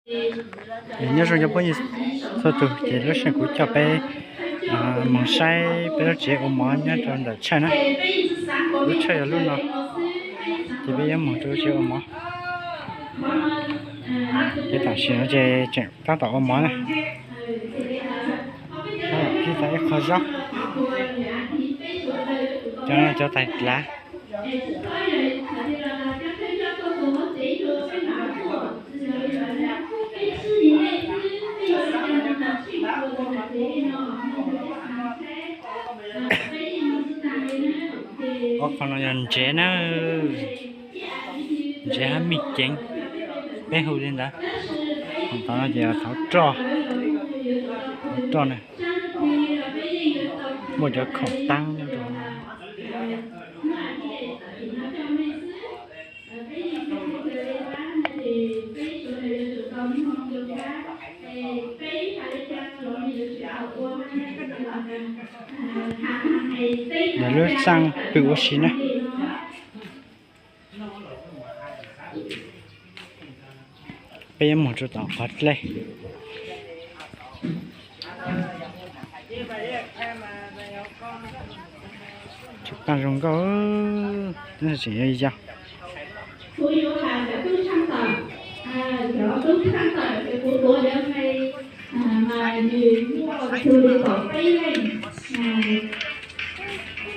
Nyob zoo cov phooj ywg txhua tus, ces lub sij hawm kuv coj peb mus saib peb lub tsev ua mov nyob rau ntawm Tshawj na. Lub Tshawj yog lub no, ces peb yuav mus rau lub tsev ua mov. Ces tam sim no ces tseem tab tom ua mov na. Tab tom kib tau ib qho zaub, cov no cov tais lav. Ob qho no yog ntsev na, ntsev hab mij ceev, peb hu li ntawd. Tod no ces thov roj, thov roj na, muaj cov khoom taab nyob rau. Lawv lub xaj pw ua si na. Peb yuav mus rau tom qhov dlej. Tseem taag zoo nkauj, tseem yau yau. Kuv yuav has cov tub tshaaj tawm, cov tub tshaaj tawm ces kuv tuav cov nqe mas nws muaj txug li kaum peb leej.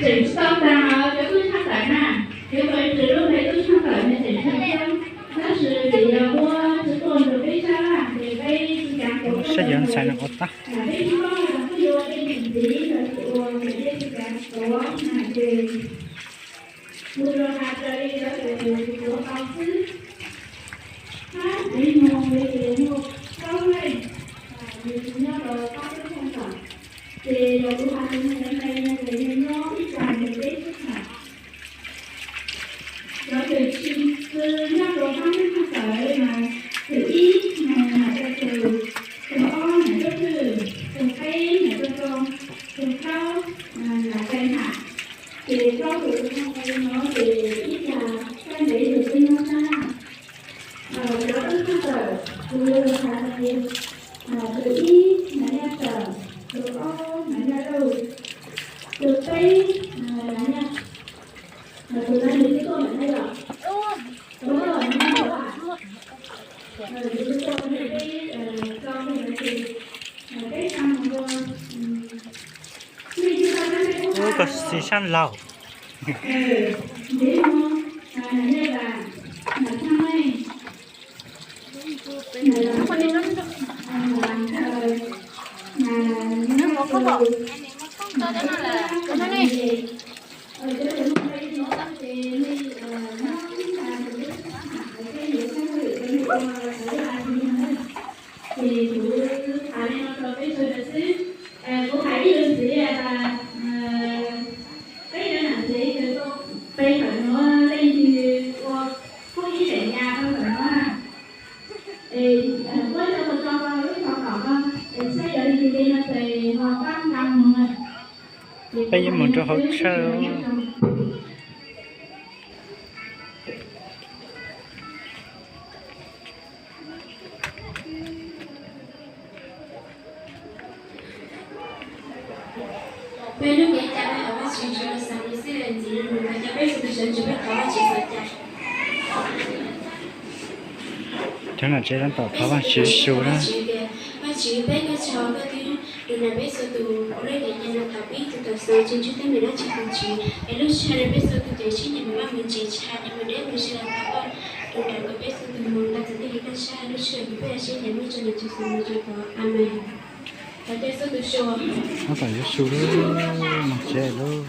Tseem tsis tau taag cov tub tshaaj tawm na, yuav tau tseem lub nqe tub tshaaj tawm nws tseem tseem coob, tab sis vim yog muab tsi tuaj rau peb sab laj ces peb tsis kaav tuav. Seb yuav ntxhais no ua tau. Peb tsis paub yog kuj yuav tej niam txiv los tsis ua ces peb tsis kaav tuav na ces kuv yuav has raws li cov tes tes kuv tuav tau xwb. Hab kuv moog li ces muaj plaub leej, nws tsis nyob rau pab tub tshaaj tawm, ces yog kuv has txug nqe no ces nws nyob ib tag nrho peb tub tshaaj tawm. Cov twm tsi nyob rau pab tub tshaaj tawm mas twm ib mas Nam Coj Thwm, twg ob Nam Coj Thwm, twg peb Nam Coj Too, twg plaub Nam Cai Nam. Ces plaub tus no ces ib tag sab ntev yug twb nyob sab laj. Cov tub tshaaj tawm kuv yuav lug has tas, twg ib Nam Nyaj Tawm, twg ob Nam Nyaj Lauj, twg peb Nam Nyaj, tus no nws twb tuaj ntawm no yom, tus no nws twb tuaj, nws twb tuaj, peb tso ntawd ces peb tsa mus rau Ub, koj xis sab laug. Ces kuv has li no rau peb sawv daws xwb. Kuv hais ib lus ntxiv tas, peb cov nam tsev kws tuaj pe ntawm nuav leej twg ua pub ib daim nyas rau ntawm nuav na. Puab coj tau tso rau lub qhov kom no, es saib yog leej twg li no ces ho pab nqa moog na. Peb yuav moog rau hauv tshawj. Peb lub kev cai peb thov Vaajtswv tsi lug xaam lug xwb, ntxiv lug mas cov peb txhua tus sawv ntsug peb thov Vaajtswv xaam cai. Cov nam tsev tab tom thov Vaajtswv su na. Vaajtswv, peb koj tsaug koj twb lug nrog peb txhua tus ua lub kev cai no thaum peb tug tau xaam tsi ntsib teeb meem dlaab tsi tus Tswv, es lub sij hawm no peb txhua tus tseem sib nyiam maj mus ntsev tsis has deb mus deb tus sij hawm thaum koj lug nrog peb txhua tus moog tau txug tej kev kaj sab lub sij hawm kws peb sib nyiam muaj tso nrug txug xwm mus tso tod. Amees. Thov caw txhua tus su. Tab tom yuav su lub moog tsev lub.